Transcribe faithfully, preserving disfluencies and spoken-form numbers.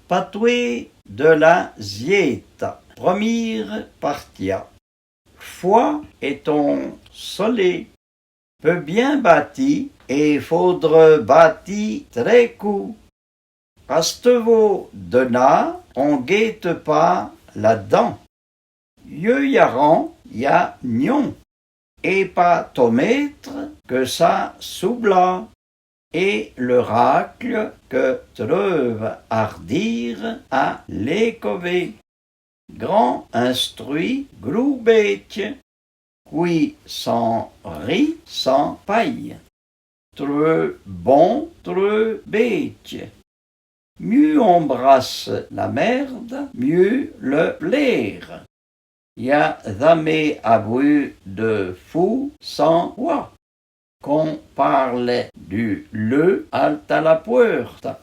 Patwé de la Zyéta, promîre partia. Fwa è ton solé. Pe byin bati, é fôdre bati trè kou. Astevo dena, on guéte pa ladan. Yeu yaran, y a nyon. É pa to métre ke sa soubla. É l'oracle ke treuve ardîre a l'ékové. Gran instrui, grou bétye. Kwi san ri, san paye. Treu bon, treu bétye. Myu on brasse la merde, myu le plére. Y a zamé avu de fou san wa. K'on parle du leu alta la puerta,